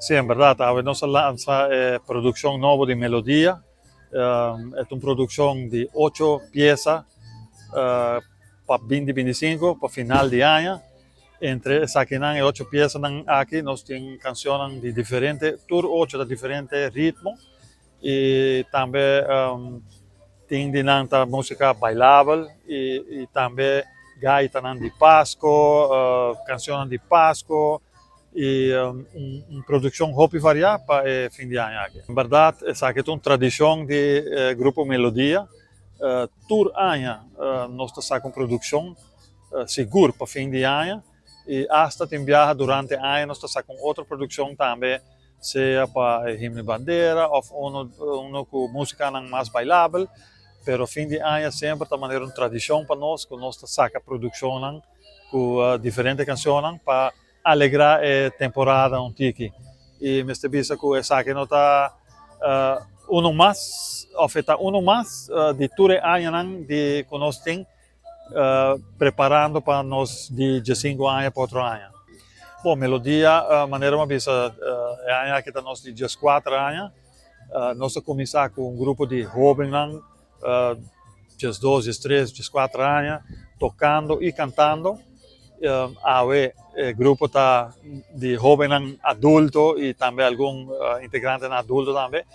Si, en berdad, awe nos a lansa e produccion nobo di Melodia. E ta un produccion di ocho pieza pa 2025, pa final di aña. Entre esakinan, e ocho piezanan aki, nos tin cancion di diferente, tur ocho di diferente ritmo y tambe tin di nan ta musica bailabel y tambe gaitanan di Pasco, cancion di Pasco y un produccion hopi varia pa e fin di aña aki. En berdad, esaki ta un tradicion di Grupo Melodia. Tur aña nos ta saca un produccion sigur pa fin di aña y hasta tin biaha durante aña nos ta saca un otro produccion tambe, sea pa Himno Bandera of uno cu musica mas bailabel, pero fin di aña semper ta manera un tradicion pa nos cu nos ta saca produccion cu diferente cancion pa alegra e temporada un tiki. Y mester bisa cu esaki no ta uno mas, of ta uno mas di tur aña di cu nos tin preparando pa nos di 5 aña pa otro aña. Bon, Melodia, manera mi a bisa, e aña aki ta nos di 14 aña. Nos a cuminsa cu un grupo di hoben, 12, 13, 14 aña, tocando y cantando. Awe e grupo ta di hoben adulto y tambe algun integrante adulto tambe.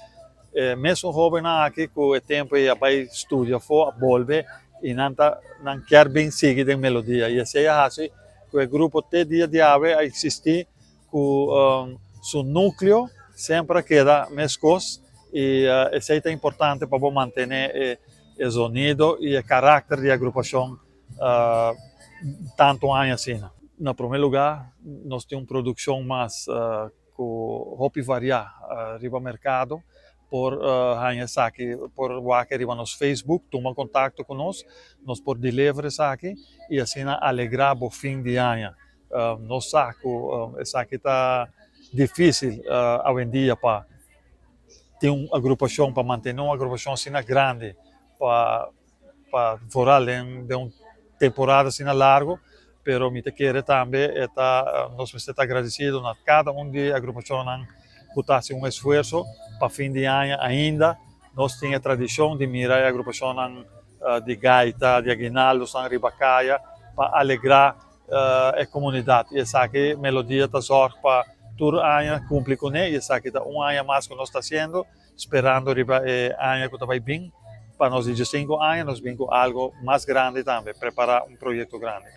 Mesun hoben aki cu e tempo a bay studia afo, bolbe y nan ta, nan kier bin sigui den Melodia. Y asina ta asina cu e grupo te dia di awe a existi cu su nucleo semper keda mescos y esey ta importante pa mantene e sonido y e caracter di agrupacion tanto aña asina. Na prome lugar, nos tin un produccion mas cu hopi varia riba mercado. Por esaki, por wak riba nos Facebook, tuma contacto cu nos, nos por deliver esaki y asina alegra e fin di aña. Nos sa cu esaki ta dificil awendia pa tin un agrupacion, pa mantene un agrupacion asina grandi, pa vooral den un temporada asina largo, pero mi ta kere tambe ta nos ta agradecido na cada un di agrupacion cu ta haciendo un esfuerso pa fin di aña ainda nos tin e tradicion di mira e agrupacion di gaita, di aguinaldo, nan riba caya pa alegra e comunidad. Y esaki Melodia ta zorg pa tur aña cumpli cu ne, y esaki ta un aña mas cu nos ta haciendo, sperando riba e aña cu ta bay bin, pa nos di 5 aña, nos bin cu algo mas grandi tambe, prepara un proyecto grandi.